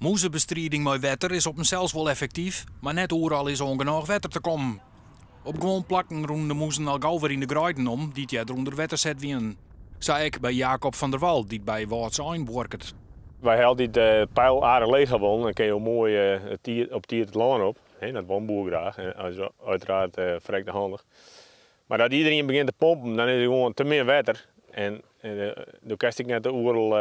Mûzebestriding mei wetter is op himsels wol effektyf, mar net oeral is oan genôch wetter te kommen. Op guon plakken rûnen de mûzen al gau wer yn de greiden om, dy't earder ûnder wetter set wienen. Sa ek by Jacob van der Wal, dy't by Wâldsein buorket. Wy ha altyd de peil aardich leech ha wollen, dan kinne jo moai op tiid it lân op. Dat wol in boer graach en dat is uiteraard ferrekte handich. Mar dat iderien begjint te pompen, dan is der gewoan te min wetter en do kinst ek net oeral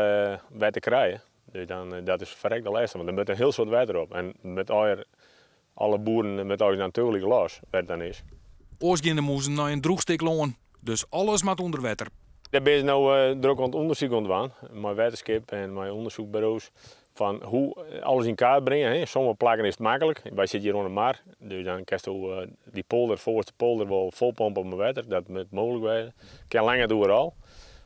wetter krije. Dus dan, dat is ferrekte lêstich, want der moat in hiel soad wetter op en met alle boeren met dan tagelyk los, wêr't it dan is. Oars gean de mûzen nei in drûch stik lân, dus alles moat ûnder wetter. Dêr binne se no drok oan it ûndersyk oan it dwaan, mei wetterskip en mei ûndersyksburo's, fan hoe alles yn kaart bringe. Yn sommige plakken is it maklik, wy sitte hjir oan de mar, dus dan kinsto dy polder, foarste polder wol folpompe mei wetter, dat moat mooglik wêze. Kin lang net oeral.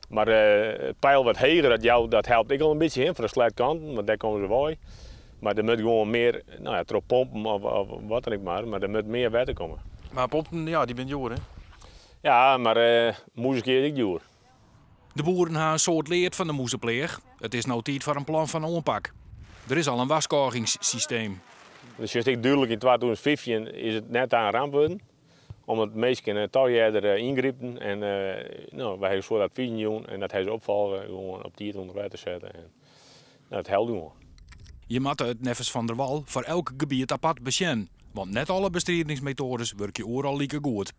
Mar it peil wat heger, dat jout, dat helpt ek al in bytsje, foar de sleatkanten, want dêr komme se wei. Mar der moat gewoan mear, no ja, troch pompen of wat dan ek mar, mar der moat mear wetter komme. Mar pompen, ja, dy binne djoer, hè? Ja, mar mûzekea is ek djoer. De boeren ha in soad leard fan de mûzepleach. It is no tiid foar in plan fan oanpak. Der is al in warskôgingssysteem. Dus sjochst ek dúdlik, yn 2015 is it net ta in ramp wurden, omdat minsken toch earder yngrypten en no, wy ha in soad advizen jûn en dat ha se opfolge, gewoan op tiid ûnder wetter sette en no, it helpt gewoan. Je moatte it neffens Van der Wal foar elk gebiet apart besjen, want net alle bestridingsmetoades wurkje oeral like goed.